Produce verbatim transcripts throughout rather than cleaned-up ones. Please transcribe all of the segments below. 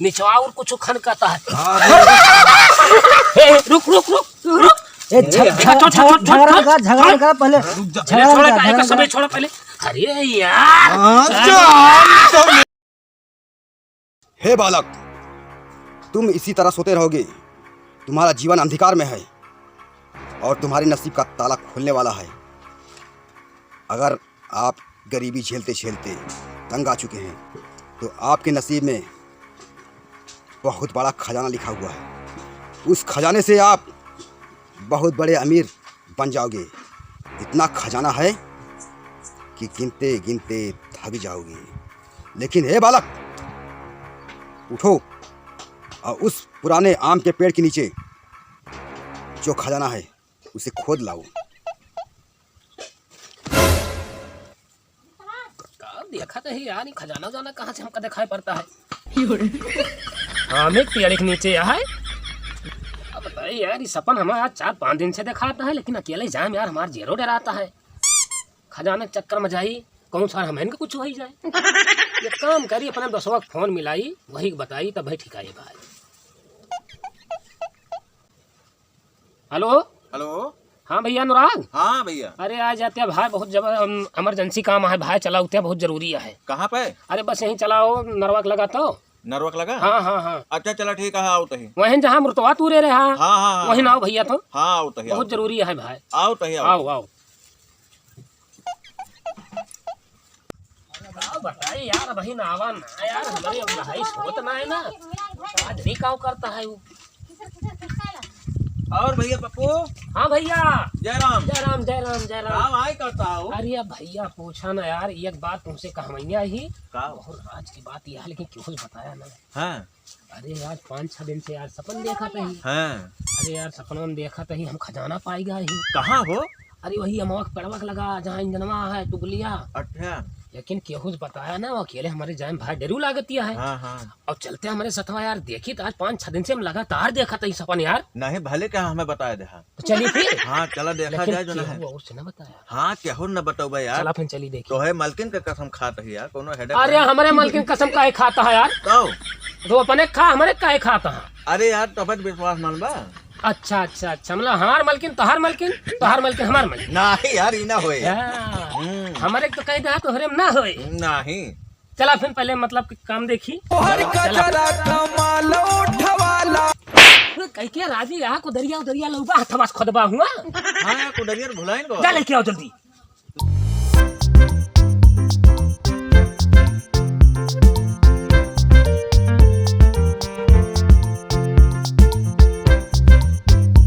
निचवा और कुछ खनकाता है। हाँ, ए, रुक, रुक, रुक, रुक। ए, झ-, ए, झ-, छोड़, छोड़, झ-, छोड़, छोड़, झगड़ा छोड़। का, झगड़ा का पहले, रुक जा, झगड़ा छोड़, का, का, झगड़ा का। सबे छोड़ पहले। अरे यार। हाँ, जान तो। हे बालक, तुम इसी तरह सोते रहोगे, तुम्हारा जीवन अंधकार में है और तुम्हारे नसीब का ताला खुलने वाला है। अगर आप गरीबी झेलते झेलते तंग आ चुके हैं, तो आपके नसीब में बहुत बड़ा खजाना लिखा हुआ है। उस खजाने से आप बहुत बड़े अमीर बन जाओगे। इतना खजाना है कि गिनते गिनते थक जाओगे। लेकिन हे बालक, उठो और उस पुराने आम के पेड़ के नीचे जो खजाना है, उसे खोद लाओ। का देखत ही यार, ई खजाना उजाना कहाँ से हमका दिखाई पड़ता है? हाँ, आम के पेड़ के नीचे है। अब बताई यार, ई सपन हमारा आज चार पाँच दिन से दिखाता है, लेकिन अकेले जाए में यार हमार जियरो डराता है। खजाना के चक्कर में जाई, कहूँ सार हमहन के कुछ होई जाए। एक काम करी, अपने दोस्तवा के फोन मिलाई, वही के बताई, तब भाई ठीक है भाई। हेलो। हेलो। हाँ भैया अनुराग। हाँ भैया। अरे आ जाते हैं भाई, बहुत जबर-, अम, emergency काम है भाई, चला उठे, बहुत जरूरी है। कहाँ पे? अरे बस यहीं चलाओ, नरवा के लगा तो। नरवा के लगा? हाँ, हाँ, हाँ। अच्छा चला ठीक है, आओ तही। वहीं जहाँ मुर्तवा तू रे रहा। हाँ, हाँ, हाँ, वहीं हाँ। आओ भैया तो। हाँ, आओ तही, बहुत आओ। जरूरी है भाई। आओ तही, आओ। आओ, आओ। का बताई यार, अबहिन आवा ना यार, हमरे अब लहाई सोत ना है ना। आज नहीं काव करता है वो। और भैया पप्पू। हाँ भैया। जय राम। जय राम, जय राम, जय राम। का भाई करता हो? अरे भैया पूछा ना यार, एक बात तुमसे कहवैया ही। का? बहुत राज की बात यह है, लेकिन केहू से बताया ना। हाँ। अरे यार, पाँच छह दिन से यार सपन देखत ही। हाँ। अरे यार, सपनवा में देखत ही, हम खजाना पाई गए ही। कहाँ हो? अरे वही अमवा के पेड़वा के लगा, जहाँ इंजनवा है, टुगलिया। अच्छा। लेकिन केहू से बताया ना, वो अकेले हमरे जाए में भाई डरू लागतिया है। हाँ, हाँ। और चलते हमरे सथवा यार, देखी तो आज पाँच छह दिन से हम लगातार देखत ही सपन यार। नहीं, भले क्या हमें बताया दे। तो चली फिर। हाँ, चला देखा लेकिन जाए जो ना है। केहू और से ना बताया। हाँ, केहू न बतौबे यार। चला फिर चली देखी। तोहे मलकिन के कसम खात ही यार, कोनो हेडक अरे, नहीं। हमरे मलकिन कसम काहे खाता है यार? तो? तो अपने खा, हमरे काहे खाता है? अरे यार, तब विश्वास मान बा। अच्छा, अच्छा, अच्छा, मतलब हमार मलकिन, तोहार मलकिन, तोहार मलकिन, हमार मलकिन। नहीं यार, ई ना होए। हाँ। हम्म। हमरे तो कह दे, तोहरे में ना होए। नहीं। चला फिर पहले मतलब कि काम देखी। तोहर चला। कचरा कमाल उठवाला। कह के राजी यहाँ को दरिया उदरिया लौबा हथवा से खोदबा हुआ। हाँ, कुदरिया भुलाइन को। जा लेके आओ जल्दी।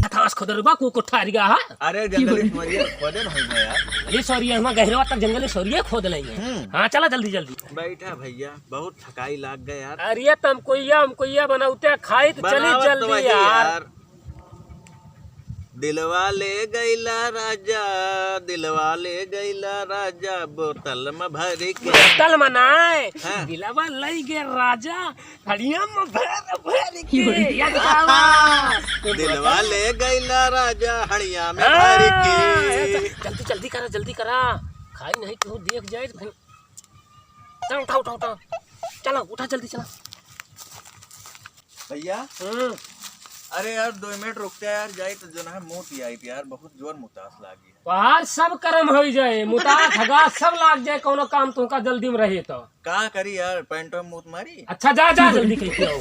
हथवा से खोदबा को कोठारिया, हाँ? अरे, जंगली सोरिया खोदे भाई मैं यार। जंगली सोरिया, हुआ गहरवा तक जंगली सोरिया खोद लेंगे। हम्म। हाँ, चला जल्दी, जल्दी। बैठा भैया, बहुत थकाई लाग गए यार। अरे, तमकोइया, उमकोइया बनाउते खाई तो चली बनावत तो जल्दी वही यार। यार। दिलवा ले गइला राजा, दिलवा ले गइला राजा, बोतल में भर के। बोतल में नाय, हाँ। दिलवा ले गे राजा, हड़िया में भर भर के, याद आवा। दिलवा ले गइला राजा, हड़िया में हाँ, भर के। जल्दी, जल्दी करा, जल्दी करा। खाई नहीं केहू देख जाए तो फिर। चला, उठा, उठा, उठा। चला, उठा, जल्दी चला। भैया। हम्म। अरे यार, दो मिनट रुकते यार, जाई तो जो ना है, मूत आई यार, बहुत जोर मुतास लागी है। तोहार सब करम होई जाए, मुतास हगास सब लाग जाए, कौनो काम तुमका जल्दी में रहे तो। का करी यार, पैंटो में मूत मारी। अच्छा, जा, जा, जल्दी कह के आओ।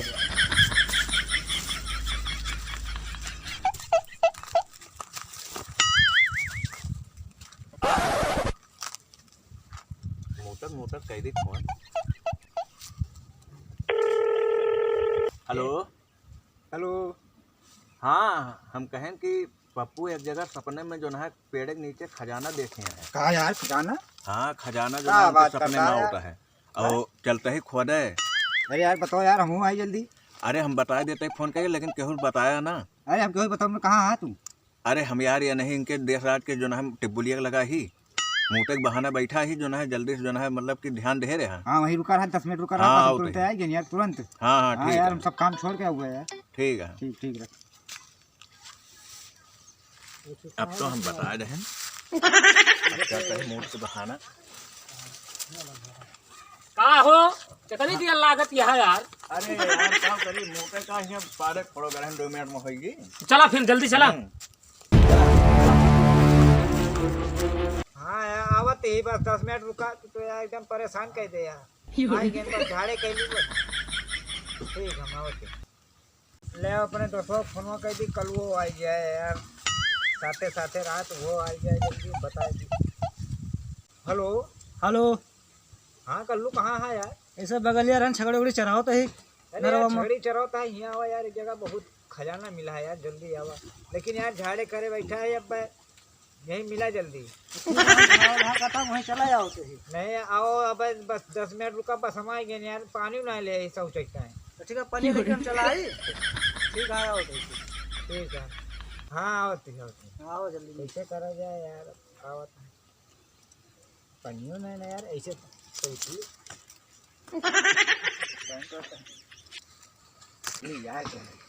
मोटर, मोटर कह दी फोन। हेलो। हेलो। हाँ, हम कहें कि पप्पू एक जगह सपने में जो ना है पेड़ के नीचे खजाना देखे हैं। का यार, खजाना? हाँ, खजाना जो का ना है बात सपने करता में है? होता है। और चलते ही खोदे। अरे यार, बताओ यार, हम आई जल्दी। अरे, हम बता देते फोन करके, लेकिन केहू बताया ना। अरे, हम केहू बताओ, मैं कहाँ है तू? अरे, हम यार, ये नहीं, इनके देश राज के जो ना हम टिब्बुलिया लगा ही, मूते के बहाना बैठा ही, जो ना है, जल्दी से जो ना है, मतलब कि ध्यान दे रहे हैं। हाँ, वहीं रुका रहा, दस मिनट रुका रहा, हाँ, बस आओ तुरंत तो। आ गए यार, तुरंत। हाँ, हाँ, हाँ ठीक यार, है। हम सब काम छोड़ के आ हुए हैं यार। ठीक है। ठीक, ठीक रख। अब तो हम बता रहे हैं। अब चलता है मूत के बहाना। का हो? कितनी देर लागत यहाँ यार? अरे यार, का करी, मोटे का ही अब पारे पड़ो गरहन, दो मिनट में होइगी। चला फिर, जल्दी चला। हम्म। हाँ यार, आवत ही बस दस मिनट रुका, तू तो यार एकदम परेशान कर दे यार। आई गेंद पर झाड़े कैली बस। ठीक, हम आवत ही। ले अपने दोस्तों फोनवा कर दी, कल वो आ जाए यार, साथे साथे रात वो आ जाए, जल्दी बता दी। हेलो। हेलो। हाँ कल्लू, कहाँ है यार? ऐसे बगलिया रहन, छगड़ी उगड़ी चरावत ही। अरे यार, नरवा में। छगड़ी चरावत है, यहाँ आवा यार, एक जगह बहुत खजाना मिला है यार, जल्दी आवा। लेकिन यार झाड़े करे बैठा है अब, यही मिला जल्दी। हाँ, खत्म वहीं चला जाओ तो ही। नहीं, आओ, अब बस दस मिनट रुका, बस हम आ गए यार, पानी ना ले, ऐसा उचकता है। तो ठीक है, पानी लेके हम चला आई। ठीक है, आओ तो ही। ठीक है। हाँ, आओ तो ही, आओ तो ही। आओ जल्दी। कैसे करा जाए यार, आवत है। पनियो नहीं ना यार, ऐसे तो उठी। ले यार, क्या है?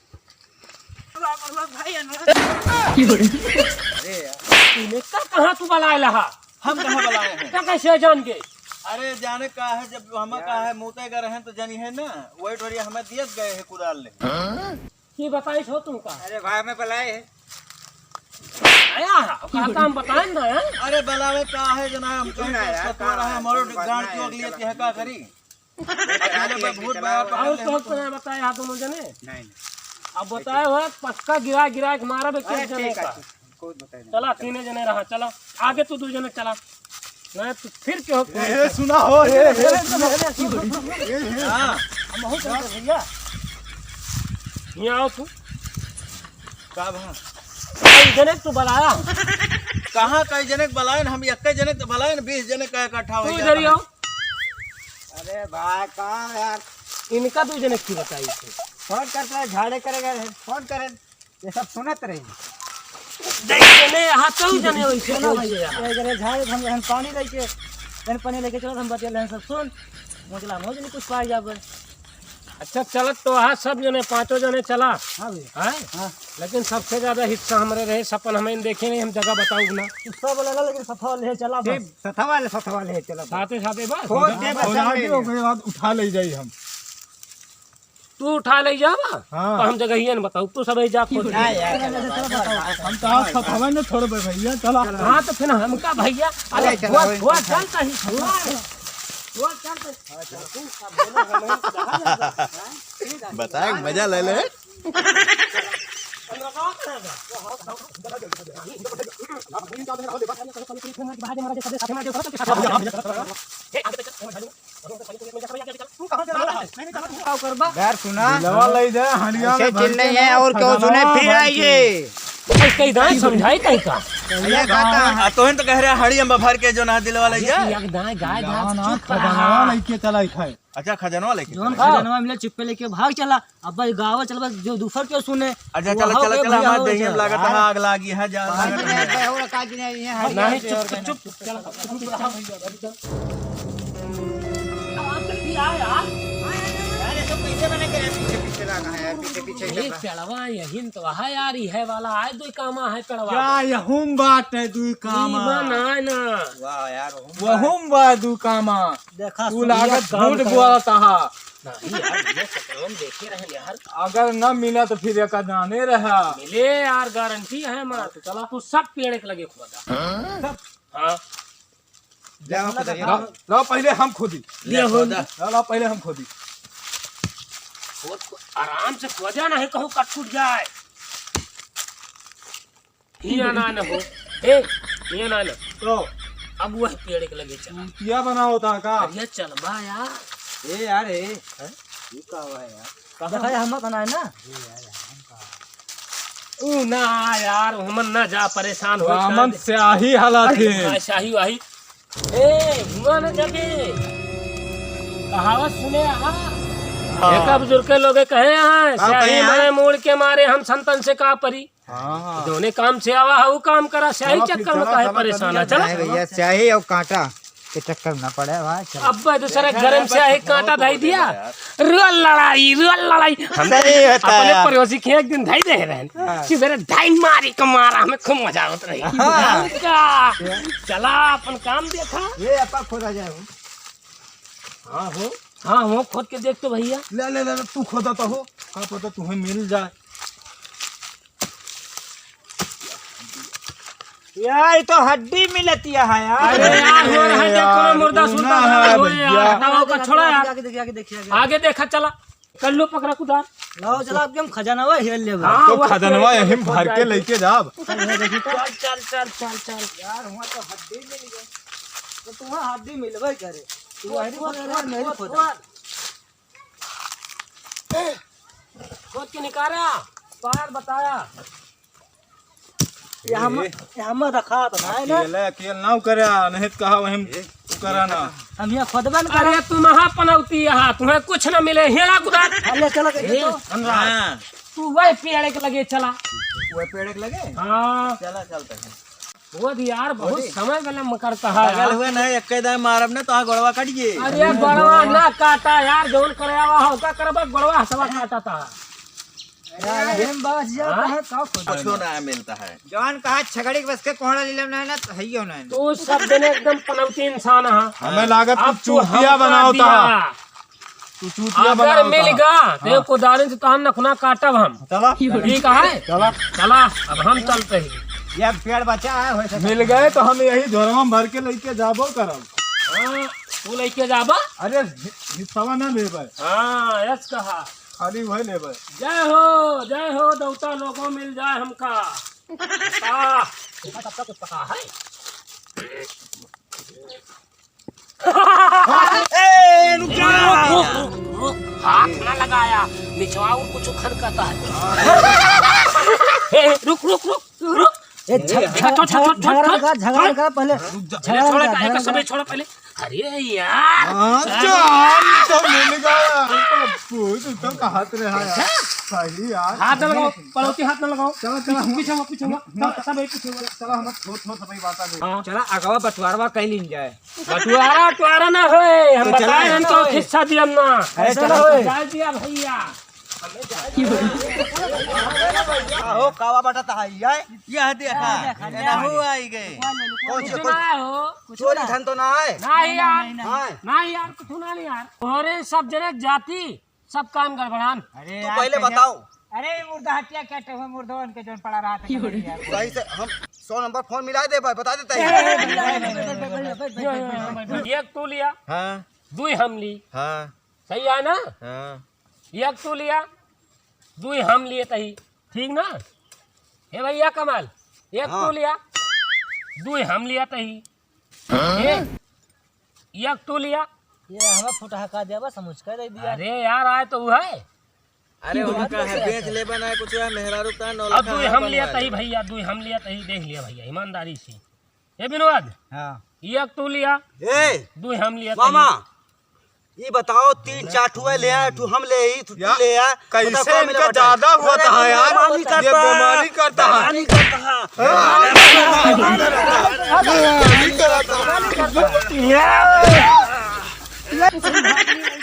भाई, अरे यार। तूने का कहाँ तू बलाए लहा? हम कहाँ बलाए हैं? तो कैसे जान के? अरे जाने का है, जब हम यार। का है, मूते गए हैं तो जानी है ना, वही ठोरिया हमें दियत गए है कुदाल ले। हाँ? ये बताइस हो तुमका? अरे भाई, मैं बलाए है। आया है, का काम बताए ना, हैं? अरे बलावे का है जना, हम कहीं ना यार, सतवा रहा है, हमारो गांड चोक लिए के है, का करी? अकेले में भूत बया पकड़ और ले तो हमको। बताए, हाँ, दोनों जने? नहीं, नहीं। अब बताए हो, पक्का गिरा, गिरा के मारा बे, अरे, एक जने ठीक है, का। ठीक है, कोई बताए नहीं। चला, तीने जने रहा, चला। आगे तू दो जने चला। नहीं, तू फिर क्यों? ए, सुना हो, ए, ए, सुना। हाँ। हम बहुत जने भैया। यहाँ आओ तू। का भा? कई जने तू बलाया? कहाँ कई जने बलायन? हम एक जने तो बलायन, बीस जने का इकट्ठा हो तू गया। इधर ही आओ। अरे भाई, कहाँ यार? इनका दू जने की बताई थे। फोन करते हैं, झाड़े करे गए हैं, फोन करें, ये सब सुनत रही। देख जने यहाँ तो जने वैसे सुनो बोल भाई, के यहाँ। ये जने झाड़े हम, हम पानी लेके, जन पानी लेके चलो, हम बतिया लें सब सुन। मुझला मुझे नहीं कुछ पाई जाबे। अच्छा, चलत तो वहाँ सब जने, पाँचों जने चला। हाँ भैया। हैं? हाँ। लेकिन सबसे ज्यादा हिस्सा हमरे रहे, सपन हमें देखे नहीं, हम जगह बताऊँ ना। तू सब ले ला, लेकिन सथवा ले चला बस। ठीक। सथवा ले, सथवा ले चला बस। साथे साथे बस। खोज दे बस, खोजा सामने के में। ओकरे बाद उठा ले जाई हम। तू उठा ले जावा, हाँ। तो हम जगह ही न बताऊ, तू सब ही जा खोज। ना यार, चला, चला, चला, बताओ। हम तो आज सथवा न छोड़बे भैया, चला। हाँ, तो फिर हमका भैया, अरे, अरे, चला, वो, वही वो चला। चल कहीं, वो, वो चल कहीं। बताए, मजा ले ले। यार सुना, दिलवा ले जा, हंडिया ऐसे में भर चिल्ले के हैं ना, और क्यों सुने, खजानवा फिर भर के। आइए। कहीं दाएं समझाई कहीं का? भैया कहता है। आ, तोहन तो कह रहे हंडिया में भर के जो ना दिलवा ले जा। एक दाएं गाय ना, ना, चुप खजानवा रहा। लेके चला खाए। अच्छा, खजनवा लेके जोन चला। खजनवा मिले, चुप्पे लेके भाग चला। अब भाई गावा चल, बस जो दूसर क्यों सुने। अच्छा, वो चला, हो चला, गए चला, भैया, हमारे हो दहिया में जाए। लागत है, आग लागी है, जा, पानी लागत में है। गए हो, काज नहीं है, हरिया नहीं, से चुप, और चुप, चुप, चला, चुप रहा। अब आप जल्दी आ यार। यार, ये सब कैसे बने के पीछे पीछे लगा है यार, पीछे पीछे ये चल रहा। पेड़वा यही तो है यार, ये वाला आए दुई कामा है पेड़वा। क्या यहुम बात है दुई कामा? ई बा ना, ना। वाह यार, वहुम वहुम बा दुई कामा। देखा, तू सुनिया लागत काम झूठ करो। बोलत हा। नहीं यार, ये सतवन देखे रहन यार। अगर न मिला तो फिर एक जाने रहा। मिले यार, गारंटी है हमारा। तो चला, तू सब पेड़ के लगे खोदा। हाँ? सब। हाँ। जाओ, खोदा, ला, ला, पहले हम खोदी। ले, ले, खोदा। ला, ला, पहले हम खोदी। खोद, खोद, आराम से खोदा, नहीं कहूँ कट टूट जाए। हियाँ ना न हो। ए, हियाँ ना न। तो अब वह पेड़ के लगे चला। चूतिया बना होता का? अरे चलबा यार। ए यार, ए। हैं? ये का हुआ है यार? कहाँ? देखा यार, हम मत बनाए ना। ऊ ना यार, हमन ना जा, परेशान हो बामन शायद। स्याही हालत अरे है। हाँ, स्याही वाही। ए, हुआ ना जगे। कहावत सुने आहा। हाँ। एका बुजुर्ग के लोगे कहे हैं, हाँ, स्याही कहे हैं। मारे मोड़ के मारे हम संतन से का परी। हाँ, हाँ। जौने काम से आवा है, वो काम करा, स्याही चलो, चक्कर में चलो, काहे चलो, परेशान है? चलो। चला। नहीं भैया, स्याही और कांटा के चक्कर में ना पड़े भाई, चलो। अब दूसरे घर में स्याही कांटा धाई दिया, रुआ लड़ाई, रुआ लड़ाई। हम सही होता है अपने यार। पड़ोसी के एक दिन धाई दे रहे हैं। हाँ। कि मेरे धाई मारी का मारा, हमें खूब मजा आवत रही। हाँ। का? चला, अपन काम देखा। ये अपन खोदा जाए हो। हाँ हो। हाँ, हो खोद के देख तो भइया। ले, ले, ले, ले, तू खोदा तो हो, का पता तुम्हें मिल जाए। यार, ये तो हड्डी मिलतिया है यार। अरे यार, हो रहा है, अरे देखो ना, यार, मुर्दा सुद्धा ना है हो भइया। यार, हटाओ का, छोड़ा यार। आगे देखिए, आगे देखिए, आगे। आगे देखा, चला। कल्लू पकड़ा कुदार। लाओ, चला, अब हम खजाना हुआ, हेल लेबे। हाँ, तो वो खजानवा यहीं भर के लेके जाब। चल, चल, चल, चल, चल। यार, हुआ तो हड्डी मिल गई। तो तुम्हारा हड्डी मिलबे करे। तू वही खोद, खोद, खोद, मेरी खोद, खोद। खोद के निकारा, पार बताया। यहाँ म-, ए। यहाँ म रखा तो ना है ना? अकेले, अकेले ना करा, नहीं तो कहा वहीं ए। करा ना। हम यहाँ खोदबे न अरे करे। तुम यहाँ पनौती यहाँ, तुम्हें कुछ न मिले, हेड़ा कुदार। अरे चलो, ए, तो। अनुराग, हाँ। तू वही पेड़ के लगे चला। वही पेड़ के लगे? हाँ। चला, चलते हैं। वो भी यार, बहुत वो भी। समय विलम्ब करता है बगल यार। हुए ना, एक दाएं मारब ना, तो हाँ गोड़वा कट गए। अरे गोड़वा ना काटा यार, जौन करे आवा हो, का करबा, गोड़वा हसवा काटा था। अरे, हम बाबा जी, आप हाँ? कहाँ, का खोज कुछो ना मिलता है। जवान कहा छगड़ी के बस के कोहड़ा ले लेना है ना, तो है ही हो ना। तू सब जने एकदम पनौती इंसान है। हमें लागत अब तू तू चूतिया हमका बनावता दिया। है। तू चूतिया अगर बनावता मिल है। गा, तो हाँ। एक कुदारी से तोहार नखुना काटब हम। चला। ठीक है? चला। चला, अब हम चलते हैं। ये पेड़ बचा है, हो सकता मिल गए तो हम यही झोरवा में भर के लेके जाबो करब। हाँ, तू लेके जाबा? अरे, हि-, हिस्सवा ना लेबे। हाँ, यस कहा। खाली वही लेबे। जय हो, जय हो, देवता लोगों मिल जाए हमका। आ, देखा तब तक पका है। ए, रुक जा। रुक, रुक, रुक, रुक। हाथ ना लगाया, निचवा और कुछ खनकाता है। ए, रुक, रुक, रुक, रुक। ए, झ-, ए, झ-, छोड़, छोड़, झ-, छोड़, झगड़ा छोड़, का, झगड़ा छोड़। का, पहले रुक जा। झगड़ा छोड़, का, का, झगड़ा एक का। सबे छोड़ पहले। अरे यार। हाँ, जान तो मिल गया। पप्पू, तू तो कहत रहा यार। सही यार। हाथ ना लगाओ, पड़ोसी हाथ ना लगाओ। चलो, चलो, पीछे, हम पीछे हुआ, पीछे हुआ। सब, सब एक पीछे हुआ। चलो, हम थो-, थो-, सब एक बात आ गई। हाँ। चला, अगवा बंटवारवा कह लीन जाए। बंटवारा, बंटवारा ना होए, हम तो चला, बताए, हम तो खिस्सा दिया ना। अरे, ऐसा चला, ना होए। डाल दिया भइया। हो, कावा बटा ता है, ये? ये देखा, ये देखा, ये एना हो आई गए। कुछ कुछ ना हो। चोरी धन तो ना है? नहीं यार। नहीं। नहीं यार, कुछ ना नहीं यार। तोहरे सब जने जाति, सब काम गड़बड़ान। अरे तू यार, पहले गजब। बताओ। अरे, मुर्दा हटिया क्या टे-, मुर्दवन के जोन पड़ा रहा था, क्यों रे? यार। सही से हम सौ नंबर फोन मिला दे भाई, बता देते हैं। एक तू लिया, हाँ। दुई हम ली। हाँ। सही है ना? हाँ। एक तू लिया, दुई हम लिए तही, ठीक ना? हे भइया कमाल, एक हाँ। तू लिया, दुई हम लिया तही। हाँ। ए, एक तू लिया। ये हमें फुटहका देबा, समझ कर दे दिया। अरे यार, आए तो वो है। अरे, उनका है, बेच लेबा ना, कुछ है, मेहरारू का नौ अब लाख दुई है हम लिया बनवा तही ले। भइया, दुई हम लिया तही, देख लिया भइया, ईमानदारी से। ए विनोद, हाँ। एक तू लिया, ए, दुई हम लिया मामा, तही। ई बताओ, तीन चार ठुआ ले आ, ठू हम ले, ई ठू या, ले आ। कैसे बताओ, इनका ज्यादा हुआ था यार? ये बेमानी करता है। बेमानी करता है। हाँ। बेमानी करता है।